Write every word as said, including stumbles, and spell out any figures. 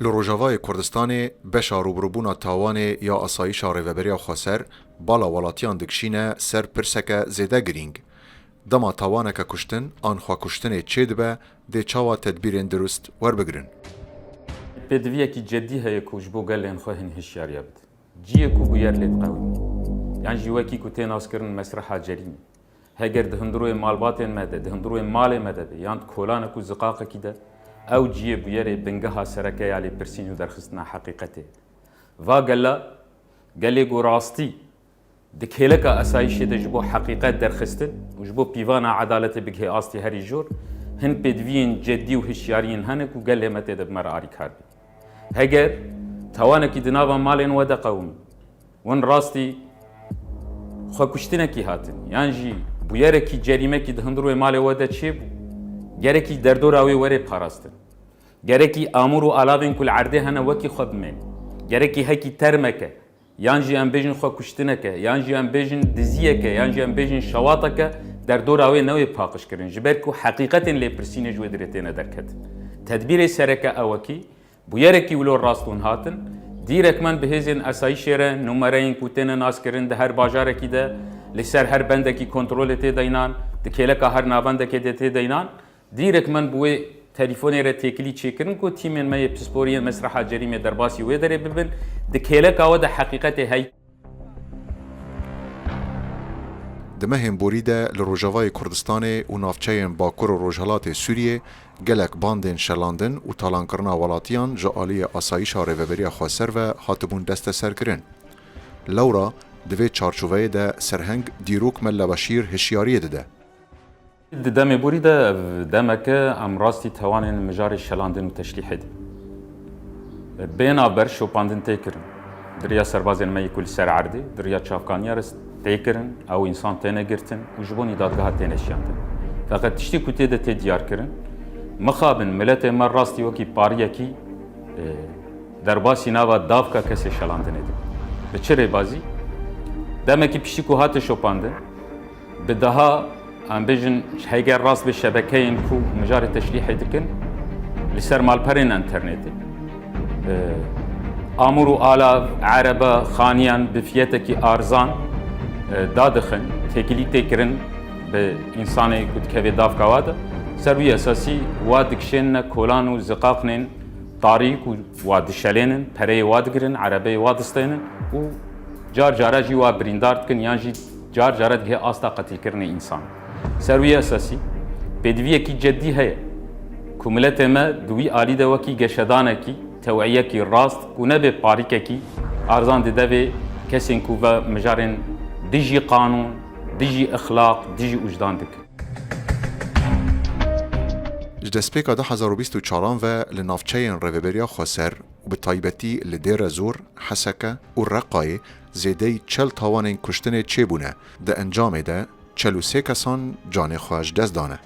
Li Rojavayê Kurdistanê beşa rûbirûbûna tawanê ya asayîşa Rêveberiya Xweser bala welatiyan dikişîne ser pirseke zêde girîng. Dema tawaneke kuştin an xwekuştinê çêdibe, dê çawa tedbîrên dirust werbigirin? Pêdiviyekî cedî heye ku ji bo gelên xwe hin hişyariya bide. Ciyê ku bûyer lê diqewime, yan jî wekî ku tê naskirin mesreha cerîmê, heger di hundirûyê malbatên me de, di hundirûyê malê me de be, yan di kolanek û ziqaqekî de, ew ciyê bûyerê bingeha sereke ya lêpirsîn û derxistina heqîqetê ye. Va gela, gelê ku rastî di kêleka esayîşê de ji bo heqîqet derxistin û ji bo pîvana edaletê bigihê astî herî jor, hin pêdiviyên cedî û hişyariyên hene ku gelê me tê de bi me re arîkar bê. Heger tawanekî di nava malên we de qewim, win rastî xwekuştinekî hatin, yan jî bûyerekî cerîmekî di hundirûyê malê we de çêbû, gerekî derdora wê were parastin. Gerekî amûr û alavên ku li erdê hene wekî xwe bimêne. Gerekî hekî termeke, yan jî em bêjin xwekuştineke, yan jî em bêjin diziyeke, yan jî em bêjin şewateke derdora wê newê paqijkirin, ji ber ku heqîqetên lêpirsînê ji wê dirê têne derketin. Tedbîrê sereke ewekî, bûyerekî wilo rast hûn hatin, dîrek me bi hêzên esayîşê re, numereyên ku têne naskirin di her bajarekî de, li ser her bendekî kontrolê tê deynan, di kêleka her navendekê de tê deynan, dîrek me bi wê telîfonê re têkilî çêkirin ku tîmên me yê pisporiyên mesreha cerîmê derbasî wê derê bibin, di kêleka we de heqîqetê hey. Di mehên borî de li Rojavayê Kurdistanê û navçeyên Bakur û Rojhilatê Sûriyê gelek bandên şelandin û talankirina welatiyan ji aliyê asayîşa Rêveberiya Xweser ve hatibûn desteserkirin. Lewra di vê çarçoveyê de serheng dîrok Mella Beşîr hişyariyê dide. Di demê borî de ev demeke em rastî tewanên mijarê şelandin û teşlîhê de. Bê navber şopandin tê kirin. Di riya serbazên me yê ku li ser erdê, di riya çavkaniya re tê kirin, ew însan têne girtin û ji bo nî dadgeha têne şiyandin. Feqet tiştê ku tê de tê diyar kirin, mixabin miletê me rastî wekî pariyekî, e, derbasî nava davka kesê şelandinê dibe. Bi çi rêbazî? Demekî piştî ku hate şopandin, bi daha, em bêjin, heger rast bi şebekeyên ku mijarê teşlîhê dikin, li ser malperên înternetê, e, amûr û alav, erebe, xaniyan bi fiyetekî arzan, e, dadixin, têkilî tê kirin bi însanê ku dikeve davka wa de. Ser wî esasî wa dikişênine kolan û ziqaqnên tarîk û wa dişelênin, pereyê wa digirin, erebeyê wa distênin û car cara jî wa birîndar dikin yan jî car cara digihê asta qetilkirinê însan. Ser wî esasî, pêdiviyekî cedî heye ku miletê me di wî alî de wekî geşedanekî, teweyekî rast û nebê parîkekî arzan dide vê kesên ku ve mijarên dijî qanûn, dijî exlaq, dijî wijdan dikin. Ji destpêka du hezar û bîst û çaran ve li navçeyên Rêveberiya Xweser û bi taybetî li Dêrezor, Heseke û Reqayê zêdeyî çel tawanên kuştinê çêbûne, di encamê de çel û sê kesan canê xwe ji dest dane.